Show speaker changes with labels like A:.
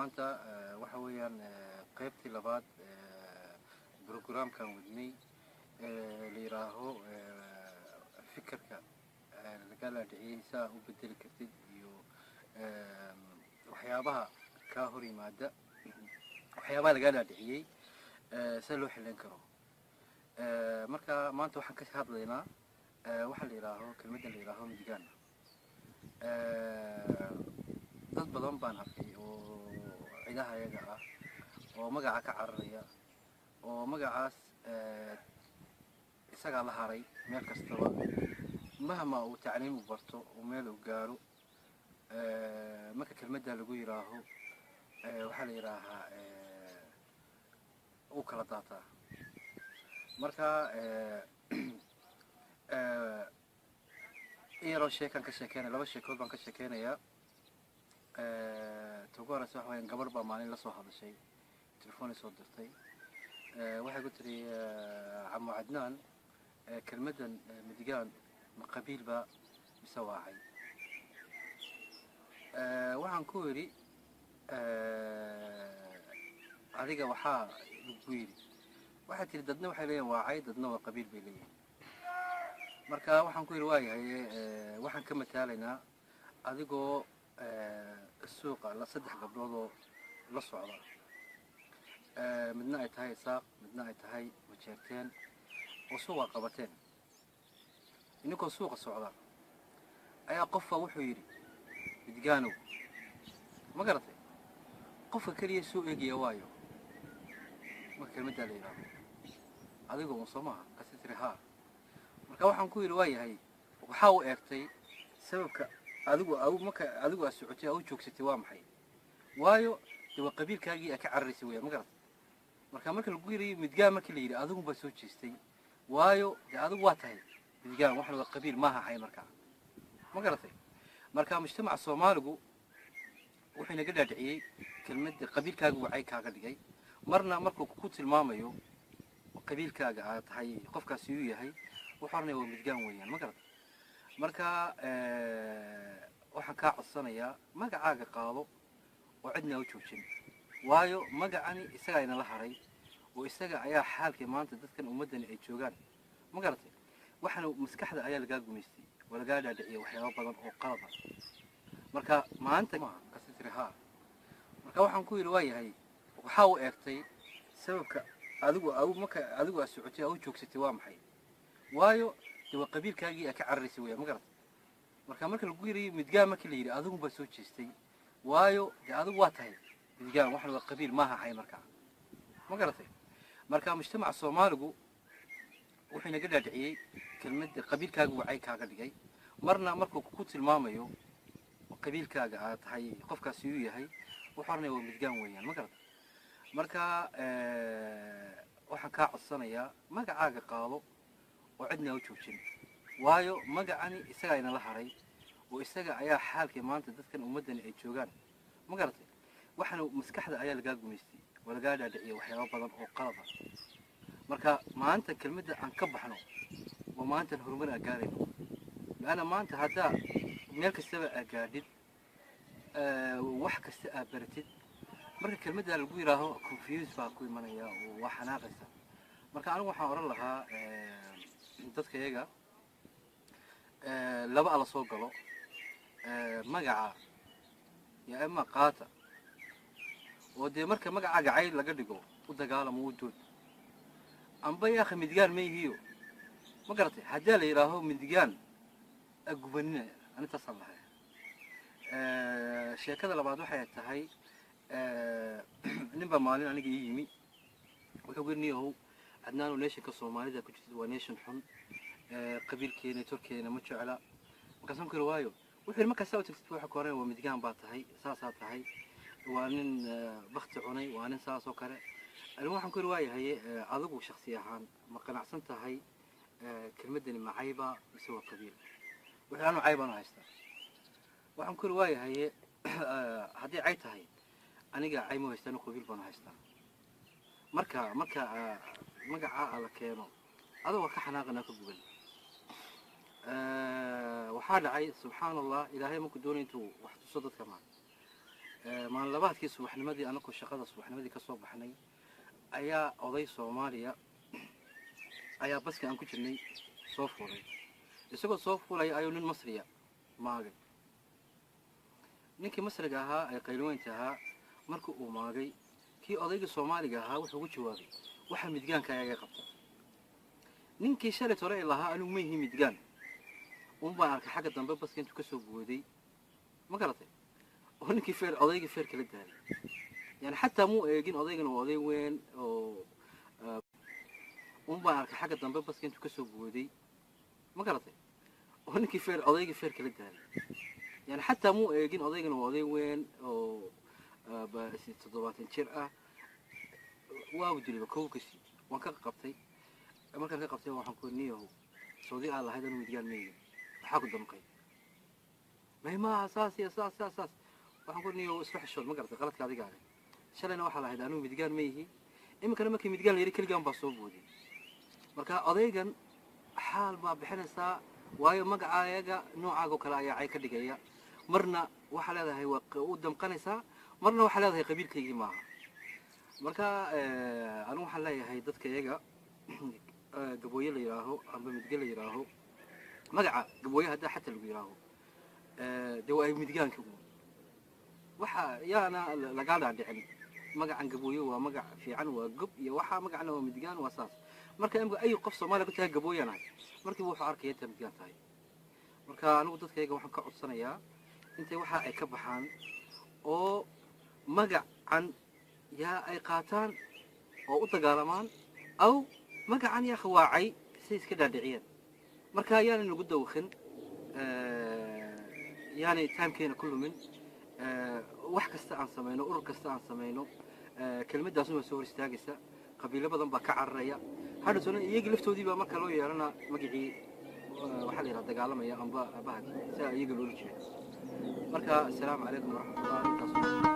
A: Maanta waxa weeyaan qaybtii labaad programkan wadnay la yidhaaho fikirka laga laadhiciyey saa u bedeli kartid iyo waxyaabaha kaa hor yimaada, waxyaabaha lagaa dhaadhiciyey sida loo xilin karo. Marka maanta waxaan ka hadlaynaa waxaa la yidhaaho kelmaddan la yidhaaho midigaan. Dad badan baan arkay oo cidaha iyaga ah oo magaca ka cararaya oo magacaas isagaa la haray meel kastaba, mahma uu tacliim u barto uu meel u gaaro, marka kelmadda lagu yidhaaho waxaa la yidhaahaa uu kala daataa. Marka in yaroo sheekaan ka sheekeynaya, laba sheekood baan ka sheekeynayaa. Ta ugu horeysa waxa weyaan gabarh baa maalin la soo hadashay, telefoonay soo dirtay. Waxay ku tiri, "Camo Cadnaan, kelmaddan midigaan ma qabiil ba mise waacay?" Waxaan ku yidhi, "Adiga waxaa lagu yidhi?" Waxay tiri, "Dadna waxay leeyihin waacay, dadna waa qabiil bay leeyihin." Marka waxaan ku yidhi, "Waayahay, waxaan ka mataalaynaa adigoo suuqa la saddex gabdhoodoo la socda, midna ay tahay Isaaq, midna ay tahay Majeerteen, oo suuqa qabateen. Ininkoo suuqa socda ayaa qofka wuxuu yidhi midgaanow. Ma garatay? Qofka keliya soo eegaya waayo marka kelmaddaa la yidhaaho adigoo un soo maaha?" Kasi tiri, "Haa." Marka waxaan ku yidhi, "Waayahay, waxaa u eegtay sababka adigu marka adigu aad socotay aa u joogsatay waa maxay? Waayo dee waa qabiilkaagii aa ka cararaysay weya. Ma garatay? Marka lagu yidhi midgaan, markii la yidhi adigun baa soo jeestay, waayo dee adigu waa tahay midgaan, waxan waa qabiil maaha xay markaa. Ma garatay?" Marka mujtamaca Soomaaligu wuxuu inaga dhaadhiciyey kelmadda qabiilkaaga wacay kaaga dhigay. Marna markuu ku tilmaamayo qabiilkaaga aad tahay qofkaasi uu yahay, wuxuu oranaya waa midgaan weeyaan. Ma garatay? Marka waxaan kaa codsanayaa magacaaga qaado oo cidna u joojin, waayo magacani isagaa inala haray oo isaga ayaa xaalkii maanta dadkan ummaddani ay joogaan. Ma garatay? Waxaana maskaxda ayaa lagaa gumaystay oo lagaa dhaadhiciyay waxyaaba badan oo qalada. Marka maanta kasi tiri, "Haa." Marka waxaan ku yidhi, "Waayahay, waxaa u eegtay sababka adigu marka adigu aad socotay aa u joogsatay waa maxay? Waayo dee waa qabiilkaagii aa ka cararaysay weya. Ma garatay? Marka lagu yidhi midgaan, markii la yidhi adigun baa soo jeestay, waayo dee adigu waa tahay midgaan, waxan waa qabiil maaha xay markaa. Ma garatay?" Marka mujtamaca Soomaaligu wuxuu inaga dhaadhiciyey kelmadda qabiilkaaga wacay kaaga dhigay. Marna markuu ku tilmaamayo qabiilkaaga aad tahay qofkaasi uu yahay, wuxuu oranaya waa midgaan weeyaan. Ma garatay? Marka waxaan kaa codsanayaa magacaaga qaado oo cidna u joojin, waayo magacani isagaa inala haray oo isaga ayaa xaalkii maanta dadkan ummaddani ay joogaan. Ma garatay? Waxaana maskaxda ayaa lagaa gumaystay oo lagaa dhaadhiciyay waxyaaba badan oo qalada. Marka maanta kelmadda aan ka baxno oo maantan horumar aan gaarayno, laanna maanta haddaa meel kastaba aa gaadhid, wax kasta aa baratid, marka kelmadda lagu yidhaaho confuse baa ku imanaya oo waa xanaaqaysa. Marka anigu waxaan odhan lahaa dadka iyaga laba ala soo galo magaca yaa ima qaata oo dee marka magacaaga cayl laga dhigo u dagaalamo, u dood amba yaakha midgaan ma ihiyo. Ma garatay? Haddaa la yidhaaho midgaan agubanina, anintaasaan lahay. Sheekada labaad waxay tahay nin baa maalin aniga ii yimi, wuxuu guri, "Niyahow Cadnaanow, nationka Soomaalida ku jirtid waa nation xun, qabiilkeena torkeena ma jecla." Markaasaan ku yiri, "Waayo?" Wuxuu yidhi, "Markaasaa u tagtid waxa ku oranaya waa midgaan baa tahay, saasaa tahay, waa nin bakti cunay, waa nin saas oo kale." Anigu waxaan ku yidhi, "Waayahaye, adigu shaksi ahaan ma qanacsan tahay kelmaddani ma cayba mise waa qabiil?" Wuxuu, "Anu cay baan u haystaa." Waxaan ku yidhi, "Waayahaye, haddii cay tahay aniga cay ma haystaa, anu qabiil baan u haystaa. Marka magaca la keeno adoo ka xanaaqanaa ka guban." Waxaa dhacay, subxaan Allah, Ilaahay markuu doonay intuu wax tuso dadka maa Maalin labaadkii subaxnimadii, anakoo shaqada subaxnimadii kasoo baxnay, ayaa oday Soomaaliya ayaa baskii aan ku jirnay soo fuulay. Isagoo soo fuulaya ayuu nin Masriya maagay. Ninkii Masriga ahaa ee qayliweynta ahaa markii uu maagay, kii odaygii Soomaaliga ahaa wuxuu ugu jawaabay, "Waxa midgaanka ayaga qabta." Ninkii shalay tore ee lahaa "Anigu ma yihi midgaan" un baan arkay xagga dambe baska intuu kasoo booday, ma garatay, oo ninkii feer, odaygii feer kala daalay. Yani xataa muu eegin odaygan waa oday weyn oo un baan arkay xagga dambe baska intuu kasoo booday, ma garatay, oo ninkii feer, odaygii feer kala daalay. Yani xataa muu eegin odaygan waa oday weyn oo 70 jir ah. Waabu diliba kow kasi. Waan ka qabtay. Markaan ka qabtay waxaan ku niyahow, "Saudi aan lahayd anu midgaan maynin, waxaa ku damqay may maaha saas iyo saas saas saas." Waxaan ku niyahow, isla xishood, ma garatay, qaladka adiga ale. Shalayna waxaa lahayd "Anigu midgaan ma yihi", iminkana markii midgaan la yidhi keligaan baa soo booday. Marka odaygan xaal baa bixinaysaa, waayo magacaayaga noocaaga oo kale ayaa cay ka dhigaya. Marna waxaa leedahay waa u damqanaysaa, marna waxaa leedahay qabiilkaygii maaha. Marka anigu waxaan leeyahay dadka iyaga Gabooye la yidhaaho amba Midge la yidhaaho, magaca Gabooye haddaa xataa lagu yidhaaho, dee waa ay midgaanka uun. Waxa yaana lagaa dhaadhicin magacan Gabooye waa magac fiican, waa gob iyo waxa magacna waa midgaan, waa saas. Marka imika ay qof Soomaaliya ku tahay Gabooyanahay, markiiba wuxuu arkaya intaa midgaan tahay. Marka anigu dadkayga waxaan ka codsanayaa intay waxa ay ka baxaan oo magacan yaa ay qaataan oo u dagaalamaan, aw magacan yaa khawaacay say iska dhaadhiciyeen. Marka yaanay nagu dawakhin, yaanay timekeena ku lumin. Wax kasta aan samayno, urur kasta aan samayno, kelmaddaasuna waa soo hor istaagaysa. Qabiilo badan baa ka cararaya hadhowtona, iyagii laftoodii baa marka loo yeelana magacii waxaa la yidhaha dagaalamaya amba bahaki saa iyaga loola jeedo. Marka asalaamu calaykum waraxmatullah. Intaas.